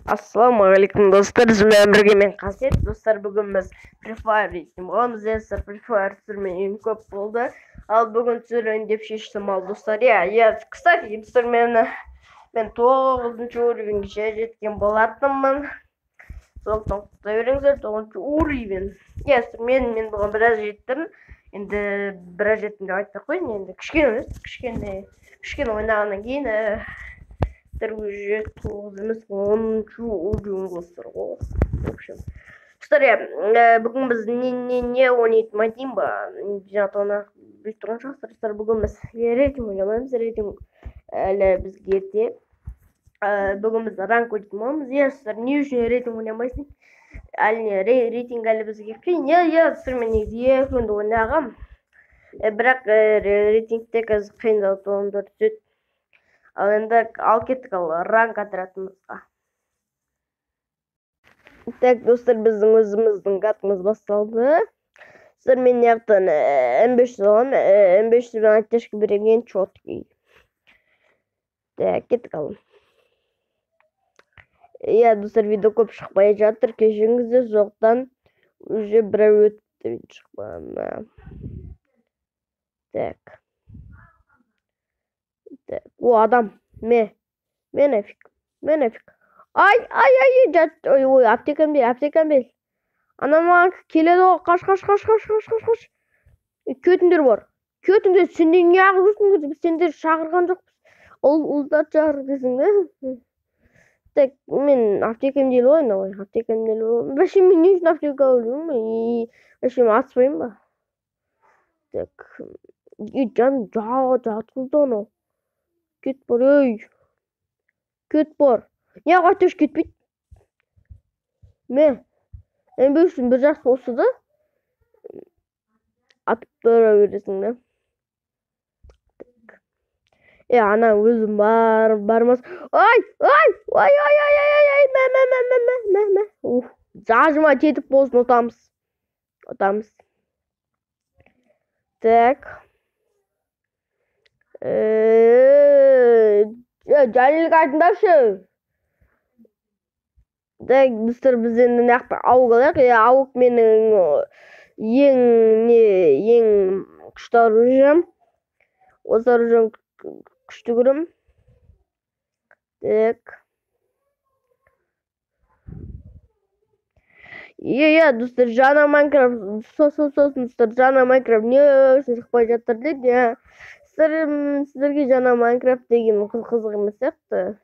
Ассалаумағалейкум, достар! Сізбен бірге мен, Қасиет. Достар, бүгін біз Free Fire дейтін боламыз. Достар, Free Fire түсірмеген көп болды. Ал бүгін түсірейін деп шештім. Ал, достар, иә, кстати, достар, мен тоғызыншы уровеньге жеткен болатынмын. Сондықтан құттай беріңіздер, тоғызыншы уровень. Иә, мен бұған біраз жеттім. Енді біраз жеттім деп айтпай ақ қояйын, енді кішкене емес, кішкене кішкене ойнағаннан кейін уже тоғыз емес, 10-шы уровень, достар ғой. В общем, достар, иә, бүгін біз не ойнайтынын айтайын ба? Жаңа біліп тұрған шығарсыздар. Достар, бүгін біз рейтинг ойнамаймыз, рейтинг әлі бізге ерте. Бүгін біз ранг ойнайтын боламыз. Иә, достар, не үшін рейтинг ойнамайсың әлі? Рейтинг әлі бізге қиын. Иә, достар, мен негізі екі күнде ойнағанмын, бірақ рейтингте қазір қиындау түседі. Ал енді, ал кеттік, ал ранг отрядымызға. Так, достар, біздің өзіміздің каткамыз басталды. Достар, мен мына жақтан М500 аламын. М500-бен оттяжка берген четкий. Так, кеттік. Ал, иә, достар, видео көп шықпай жатыр, кешіріңіздер. Сондықтан уже бір ай өтті шықпағанына. Так, так, о, адам! Ме, ме, нафиг, ме, нафиг! Ай, ай, ай, жат! Ой, ой, аптекам бер, аптекам бер! Ана маған келеді ғой! Қаш, қаш, қаш, қаш, қаш, қаш, қаш! Кетіңдер, бар, кетіңдер! Сендер неғып жүрсіңдер? Біз сендерді шақырған жоқпыз, ұл ұлдарды шақыр десең да. Так, мен аптекам дейді ғой енді ғой, аптекам дейді ғой. Вообще, мен не үшін аптека алып жүрмін? Вообще, мен атыспаймын ба? Так, жан жатқызды анау. Кет, бар, ей, кет, бар! Неғып оттяжка кетпейді? Ме, М500-дің бір жақсы осы да, атып тұра бересің да. Е, ана өзім бар, бармас. Ай, ай, ой, ой, ой, ой, ой, ой, мә, мә, мә, мә, мә, мә, мә! Ух, зажимать етіп болсын, ұтамыз, ұтамыз. Так, Жәнелік, айтыңдаршы. Так, достар, біз енді мына жақта АУГ алайық. Иә, АУГ менің ең не, ең күшті оружием. Осы оружиені күшті көремін. Так, иә, достар, жаңа Майнкрафт, сосын, достар, жаңа Майнкрафт не үшін шықпай жатыр дейді. Иә, сіздерге жаңа Майнкрафт деген қызық емес сияқты.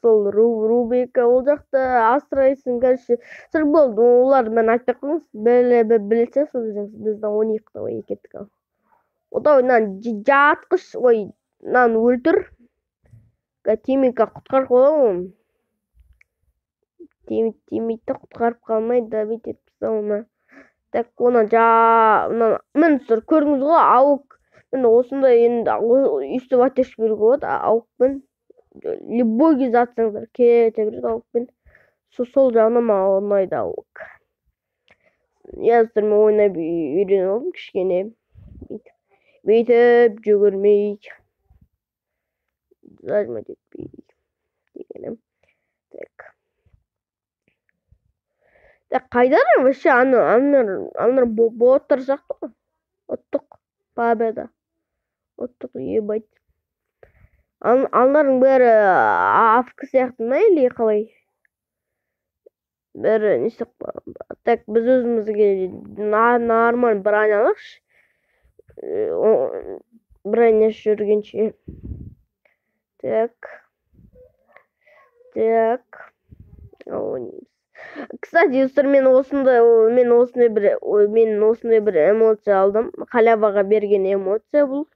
Сол рубрика ол жақта асырайсың, короче. Сыр болды, оларды мен айтпай ақ қойыңыз, білетін шығарсыз өзіңіз. Біздің ойнайық, давай, кеттік. Ал, давай, мынаны жатқыш, ой, мынаны өлтір. Тиммейка құтқарып қаламын оны. Тиммейтті құтқарып қалмай, добить етіп тастау оны. Так, оны жа, мынаны, міне, достар, көрдіңіз ғой, АУГ. Міне, осындай енді өйстіп оттяжка беруге болады АУГпен. Любой кезде атсаңыздар, кете береді АУГпен. Сол жағынан маған ұнайды АУГ. Иә, достар, мен ойнап үйреніп алдым кішкене. Бүйтіп, бүйтіп жүгірмей, зажимать етпей дегенім. Так, так, қайда вообще ана аналар? Боттар сияқты ғой. Ұттық, победа, ұттық, ебать! Аналардың бәрі АФК сияқты ма или қалай? Бәрі не істеп қойған? Так, біз өзімізге нормально броня алайықшы, броня жүргенше. Так, так, ойнаймыз. Кстати, достар, мен осындай бір эмоция алдым. Халяваға берген эмоция бұл.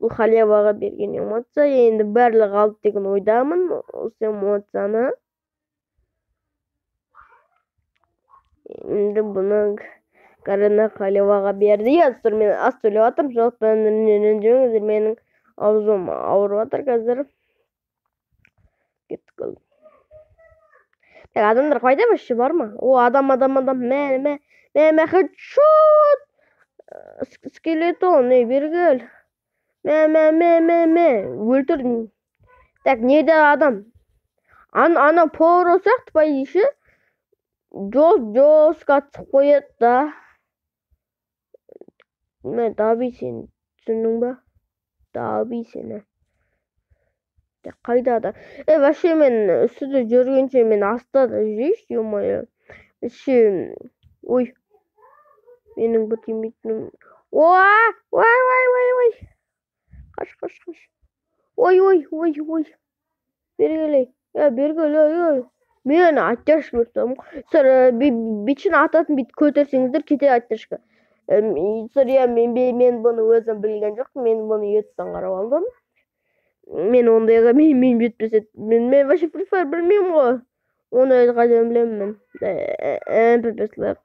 Бұл халяваға берген эмоция. Енді барлығы алды деген ойдамын осы эмоцияны. Енді бұны Гарена халяваға берді. Иә, достар, мен аз сөйлеп жатырмын, сондықтан ренжімеңіздер, менің аузым ауырып жатыр қазір. Кеттік. Ал, так, адамдар қайда вообще? Бар ма? О, адам, адам, адам! Мә, мә, мә, мә, хедшот! Скелетон, ей, бері кел! Мә, мә, мә, мә, мә, өлтірдім. Так, неде адам? Ана Поро сияқты по идее ше. Жестко атып қояды да. Мен дави сені, түсіндің ба? Дави сені. Қайда да? Вообще мен үстіде жүргенше мен астта да жүрейінші, ё-моё. Вообще, ой. Менің бір тимейтінім. Ой, ой, ой, ой, ой. Қаш, қаш, қаш. Ой, ой, ой, ой. Бері келей. Бері кел, ой, ой. Мен оттяжка беріп тұрмын. Сэр, битшін ататын бүйтіп көтерсеңіздер кетеді оттяжка. Сэр, иә, мен бұны өзім білген жоқпын, мен бұны ютубтан қарап алдым. Мен ондайға мен жетпесе, мен вообще Free Fire білмеймін ғой. Ондайды қайдан білемін мен? МП5 лайық.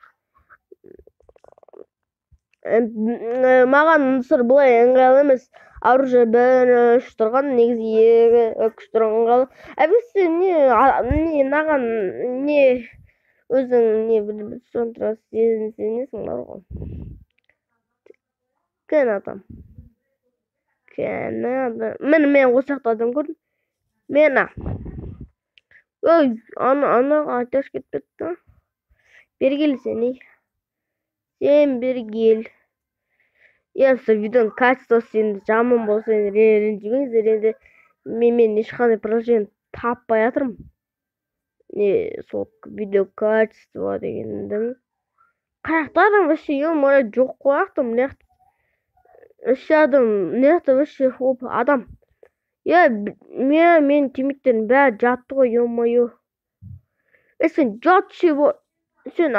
Маған сыр былай ыңғайлы емес. Оружие бір үш тұрған, негізі екі үш тұрған ыңғайлы. Әбесі не, не, маған не өзің не бір соны туралы сезінесің бар ғой. Кәне адам. Кәне адам. Міне мен осы жақта адам көрдім. Мені. Ой, ана аташ кетіп кетті. Бері кел сен, ей. Сен бері кел. Если видеоның качествосы енді жаман болса, енді ренжімеңіздер, енді мен ешқандай приложение таппай жатырмын. Не, сол видео качество дегендің. Қаяқта адам вообще, ё-моё, жоқ қой аяқта, мына жақта. Вообще адам, мына жақта вообще, оп, адам. Е, менің тиммейттерім бәрі жатты ғой, ё-моё. Е, сен жатшы, сен,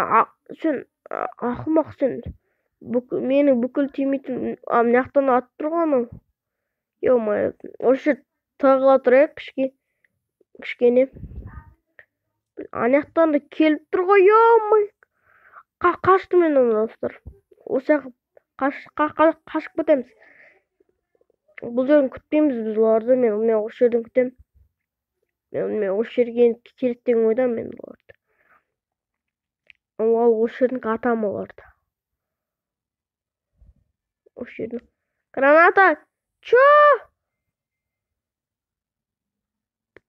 сен, ақымақ, сен. Менің бүкіл тиммейтім, мына жақтан атып тұр ғой анау. Ё-моё, осы жерде тығыла тұрайық кішкене. Ана жақтан да келіп тұр ғой, ё-моё. Қаштым мен оны, достар. Осы жаққа қашып кетеміз. Бұл жерден күтпейміз біз оларды. Мен осы жерден күтемін. Мен осы жерге келеді деген ойдамын мен оларды. Ал осы жерден атамын оларды. Осы жерден. Граната! Чё?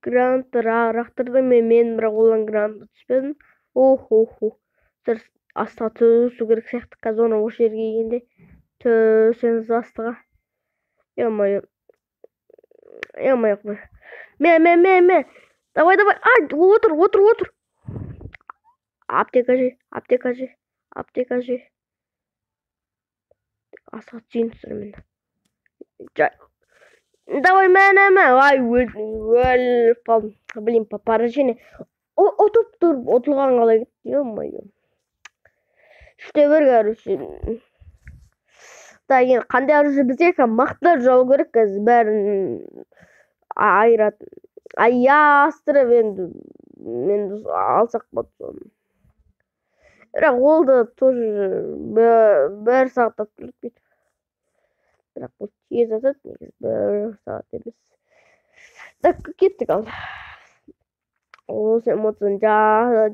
Граната лақтырдым мен, бірақ одан граната түспедім. Ох-ох-ох. Сір астыға түсу керек сияқты. Қазір оны осы жерге келгенде түсеміз астыға. Ё-моё. Ё-моё. Ме, ме, ме, ме. Давай, давай. Ай, отыр, отыр, отыр. Аптека же, аптека же, аптека же. Астыға түсейін түсір мен. Давай, мә, мә, мә. Ай, өліп қалдым. Блин, поражение. Ұтып тұрып, ұтылған қалай кетті, ё-моё. Үште бір, короче. Так, енді қандай оружие бізге мықты оружие алу керек қазір, бәрін айыратын. Аястырып енді мен алсақ болады соны. Бірақ ол да тоже бір сағат атып тұрады бүйтіп. Бірақ бұл тез атады, негізі бір сағат емес. Так, кеттік ал. Осы эмоцияны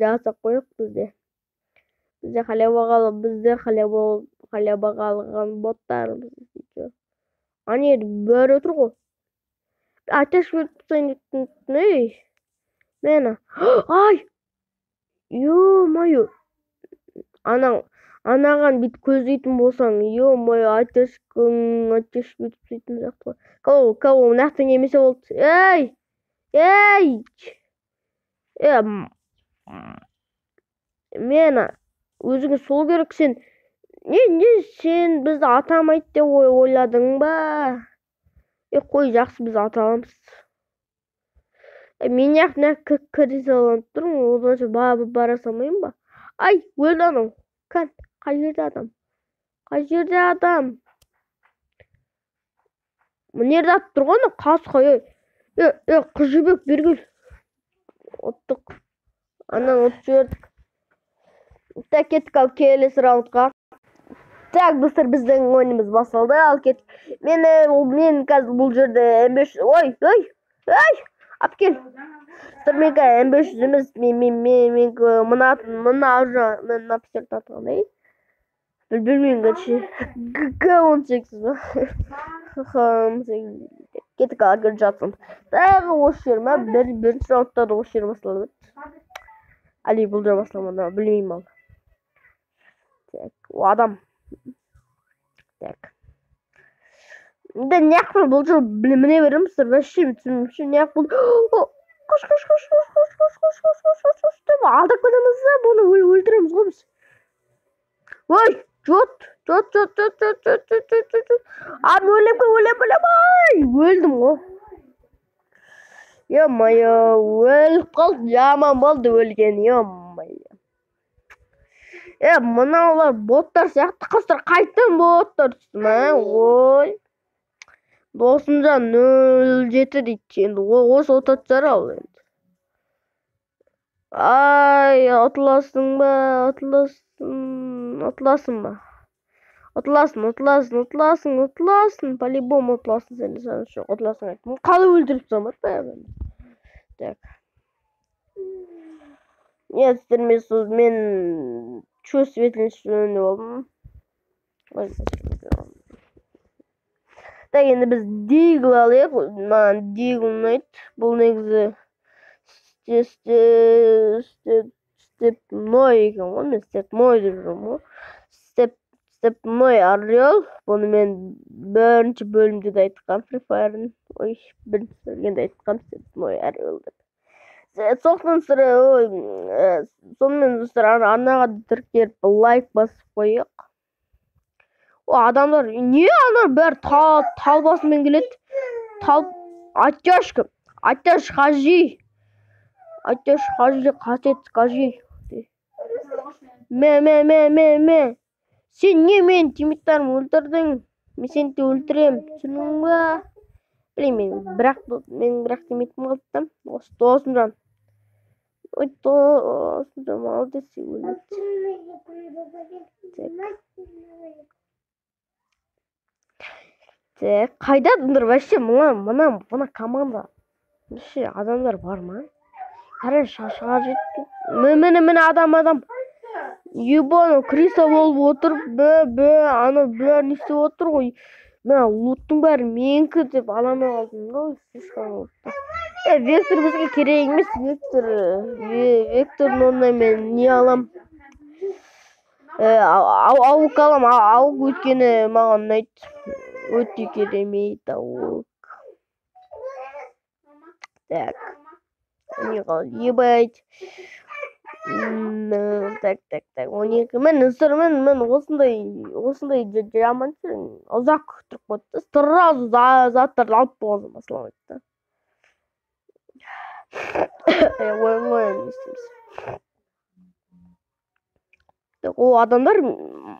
жасап қояйық бізде. Бізде халяваға, бізде халяваға алған боттарымыз дейді. Ана жерде бәрі отыр ғой. Атеш беріп тастайын деп, ей. Мені. Ай! Ё-моё. Анаған бүйтіп көздейтін болсаң, ё-моё, атешкің, атеш бүйтіп тастайтын сияқты ғой. Кого, кого, мына жақтан келмесе болды. Ей! Ей! Мені өзіңе сол керек, сен не, сен бізді атамайды деп ойладың ба? Қой, жақсы, біз ата аламыз. Мен неғып мына кіре салып тұрмын, одан соң бара салмаймын ба? Ай, өлді анау. Кән, қай жерде адам? Қай жерде адам? Мына жерде атып тұр ғой анау қасқа, ей. Қыз жібек, бері кел. Ұттық. Анан ұтып жібердік. Так, кеттік ал келесі раундқа. Так, достар, біздің ойынымыз басталды. Ал кеттік. Мен қазір бұл жерде М бес жүз, ой, ой, ой, алып кел. Достар, мен қазір М бес жүз емес, мен мына оружие, мен мына пистолет атқандай. Білмеймін, короче. Г он сегіз ба? Х он сегіз. Кеттік, ал жатсын. Тағы осы жер ма? Бірінші раундта да осы жер басталып еді. Әлі бұл жер басталмады, білмеймін ал. Так, о адам. Так. Енді неғып бұл жол міне береміз, вообще түсінбеймін. Неғып бұл? Қаш, қаш, қаш, қаш, қаш, қаш, қаш, қаш, қаш, қаш, қаш деп алдап кетеміз да, бұны өлтіреміз ғой біз. Ой, жот, жот, жот, жот, жот, жот, жот, жот, жот, жот. А, өлем, өлем, өлем, ай, өлдім ғой. Ё-моё, өліп қалды, жаман болды өлген, ё-моё. Мынаулар боттар сияқты, қыздар қайтадан боттар түсті ма? Ой. Досымжан 07 дейді. Енді осы ұтатын шығар ал енді. Ай, ұтыласың ба? Ұтыласың, ұтыласың ба? Ұтыласың, ұтыласың, ұтыласың, ұтыласың. По-любому ұтыласың сен, сен жоқ, ұтыласың айттым. Қалай өлтіріп тастамады ба? Так. Нет, сіздермен мен чувствительность жөнінде болдым. Так, енді біз Дигл алайық. Маған Дигл ұнайды. Бұл негізі степной екен ғой. Мен степной деп жүрмін ғой. Степной орел. Бұны мен бірінші бөлімде де айтқам, Free Fire'ın. Ой, бірінші бөлімде айтқам степной орел деп. Соқтан сыры, ой, сонымен достар, арнаға тіркеліп лайк басып қояйық. О, адамдар, не ана бәрі тал басымен келеді. Тал, оттяжка, оттяж хажи. Оттяж хажи, қасет скажи. Ме, ме, ме, ме, ме. Сен не мен тиммейттарым өлтірдің? Мен сені де өлтірем. Түсіндің ба? Білмеймін, мен бірақ тиммейтім қалды да. Осы Досымжан. Ой, Досымжан, молодец, өлмеді. Так. Так, қайда адамдар вообще? Мына команда. Вообще адамдар бар ма? Қара шашыға жетті. Міне, міне адам, адам. Ебано, криса болып отыр. Б, б, ана бәрі не істеп отыр ғой. Мына луттың бәрі менікі деп ала алмай қалдым ғой, слишком лутты. Вектор бізге керек емес, вектор, вектордың орнына мен не алам? Ауық алам, ауық өйткені маған ұнайды. Өте керемет ауық. Так. Не қалды? Ебать. Так, так, так. 12. Міне, достар, мен осындай жаман ұзақ күттіріп қойды. Сразу заттарды алып болған басылам айтты. Ойын ғой, не істейміз? Так, о, адамдар,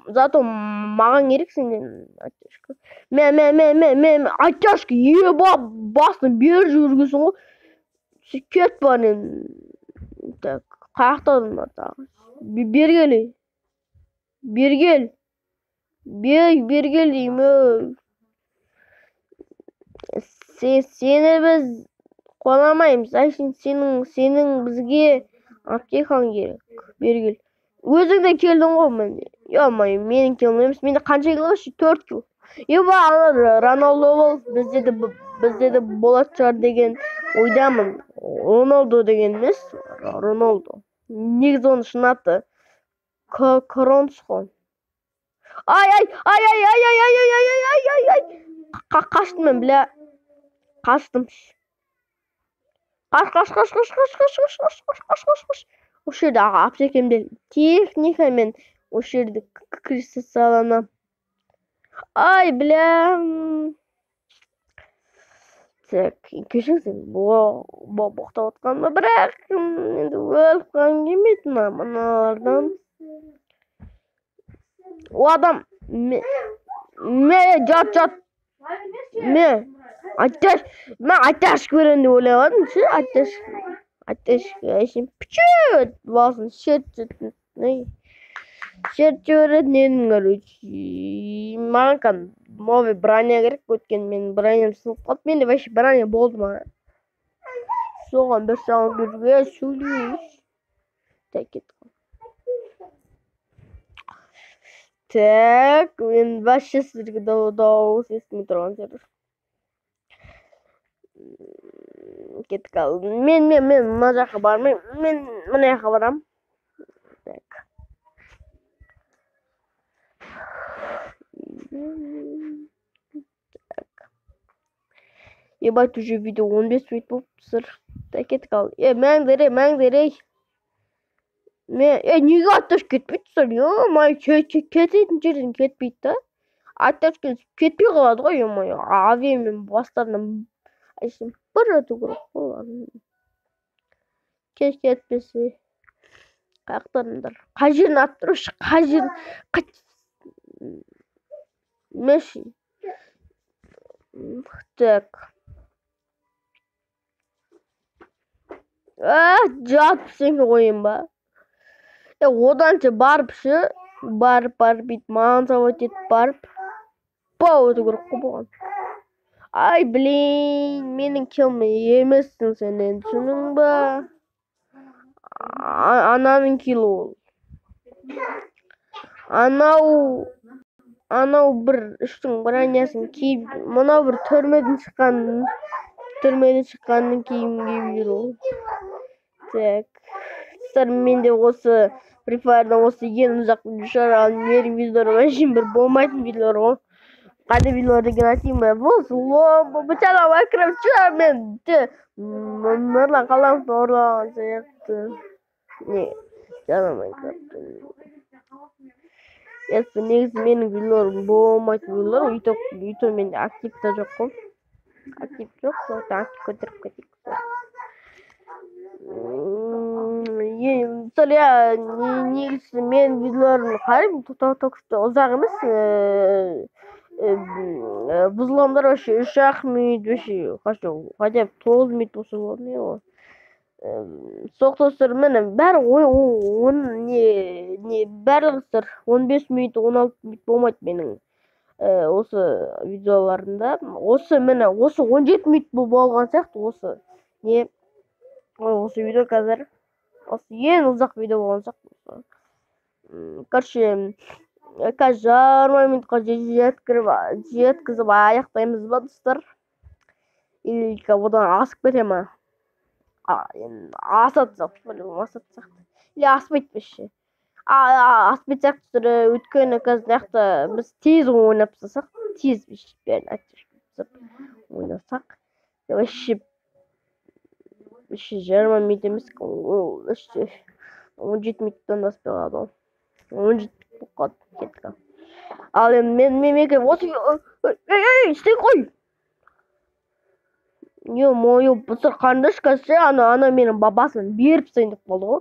зато маған керек сенден оттяжка. Мә, мә, мә, мә, мә, мә, оттяжка, еба, басын бері жібергенсің ғой. Сен кет бар енді. Так, қаяқта адамдар тағы? Бері кел, ей. Бері кел. Бері кел деймін, ей. Сені біз қуаламаймыз. Әшейін сенің бізге аптекаң керек. Бері кел. Өзің де келдің ғой міне. Ё-моё, менің келуім емес. Менде қанша кило вообще? 4 кило. Еба, ана Роналдо бол, бізде де болатын шығар деген ойдамын. Роналдо деген емес, Роналдо. Негізі оның шын аты Кронс қой. Ай, ай, ай, ай, ай, ай, ай, ай, ай, ай, ай, ай. Қаштым мен, бля. Қаштым. Қаш, қаш, қаш, қаш, қаш, қаш, қаш, қаш, қаш, қаш, қаш, қаш. Осы жерде аптекамде техникамен осы жерде кірісе саламын. Ай, бля. Так, кешіріңіз, боқтап отқаныма, бірақ енді өліп қалғым келмейді мыналардан. О адам, ме, ме, жат, жат. Ме, оттяж, мен оттяжка беремін деп ойлап едім ше, оттяжка, оттяжка, әшейін пүчет басын шерт шерт жіберетін едім, короче. Маған кәдімгі новый броня керек, өйткені менің броням сынып қалды. Менде вообще броня болды ма? Соған бір сағат беруге сөйлейміз. Так, кеттік. Так, мен вообще сіздерге дауыс естімей тұрған шығар. Кеттік ал. Мен мына жаққа бармаймын. Мен мына жаққа барамын. Так. Так. Ебать, уже видео 15 минут болып тұр. Так, кеттік ал. Мәңдер, мәңдер, ей. Мен, неге атташ кетпейді достар? Ё-моё, кететін жерден кетпейді да. Атташ кетпей қалады ғой, ё-моё. Авиамен бастарынан бір ату керек қой. Кетпесе. Қаяқтарыңдар? Қай жерін атып тұршы? Қай жерін? Меши. Так. Жатып сен қояйын ба? Оданша барып шы, барып бүйтіп мансабат етіп барып, пау өту керек қой бұған. Ай, блин, менің килім емессің сен енді, түсіндің ба? Ананың килі ол. Анау бір үштің бронясын киіп, мынау бір түрмеден шыққанның киімін киіп жүр ол. Так. Достар, менде осы Free Fire'дан осы ең ұзақ шығар, ал менің видеоларым әшейін бір болмайтын видеолар ғой. Қандай видеолар деген айтайын ба? Бұл злом, бұл жаңа Minecraft шығар, мен Нұрлан Қаламовтың ұрлаған сияқты. Не, жаңа Minecraft. Есі, негізі менің видеоларым болмайтын видеолар, өйтіп менде актив та жоқ қой. Актив жоқ, сондықтан актив көтеріп кетейік. Мысалы, негізі менің видеоларым қараймын, только что ұзақ емес, бұзылғандар вообще 3-ақ минут, вообще хотя бы 9 минут болса болады не ғой. Соқ достар, міне бәрі не барлығы достар 15 минут, 16 минут болмайды менің осы видеоларымда. Осы міне осы 17 минут болған сияқты осы не осы видео қазір. Осы ең ұзақ видео болған сияқты. Короче, қазір 20 минутқа жеткізіп аяқтаймыз ба, достар? Или одан асып кете ма? Асады сияқты, по-любому асады сияқты. Или аспайды вообще. Аспайды сияқты, өйткені қазір мына жақта біз тез ойнап тастасақ, тез бәрін айтып ойнасақ, вообще 20 минут емес, вообще 17 минуттан да аспай қалады ғой. 17 минут болып қалды, кеттік. Ал енді мен осы ей, істей қой. Ё-моё, бұсыр қарындаш қазір ана менің бабасын беріп тастайын деп қалды ғой.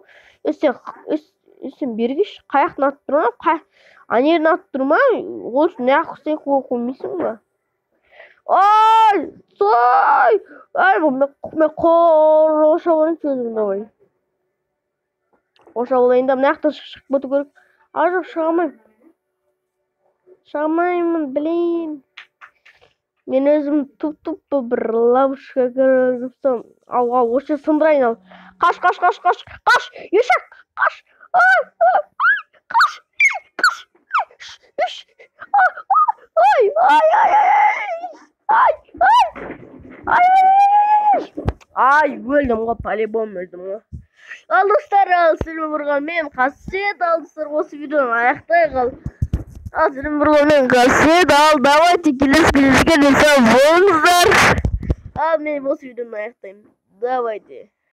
Сен бергеш, қаяқтан атып тұр ма? Ана жерден атып тұр ма? Ол үшін неғып істей қоймайсың ба? Ай, сой! Ай, мен қорша алайыншы өзім, давай. Қорша алайын да, мына жақта шығып кету керек. А, жоқ, шыға алмаймын. Шыға алмаймын, блин. Мен өзім туп-тупо бір ловушка кіргізіп тастадым. Ал, ал, осы сындырайын ал. Қаш, қаш, қаш, қаш, қаш, ешек, қаш. Ай, қаш, қаш, еш, ай, ай, ай, ай, ай, ай, ай, ай, өлдім ғой, по-любому өлдім ғой. Ал достар, ал сіздермен болған мен Қасиет, ал достар, осы видеоны аяқтайық ал. Ал сіздермен болған мен Қасиет, ал давайте келесі кездескенше сау болыңыздар. Ал мен осы видеоны аяқтаймын. Давайте.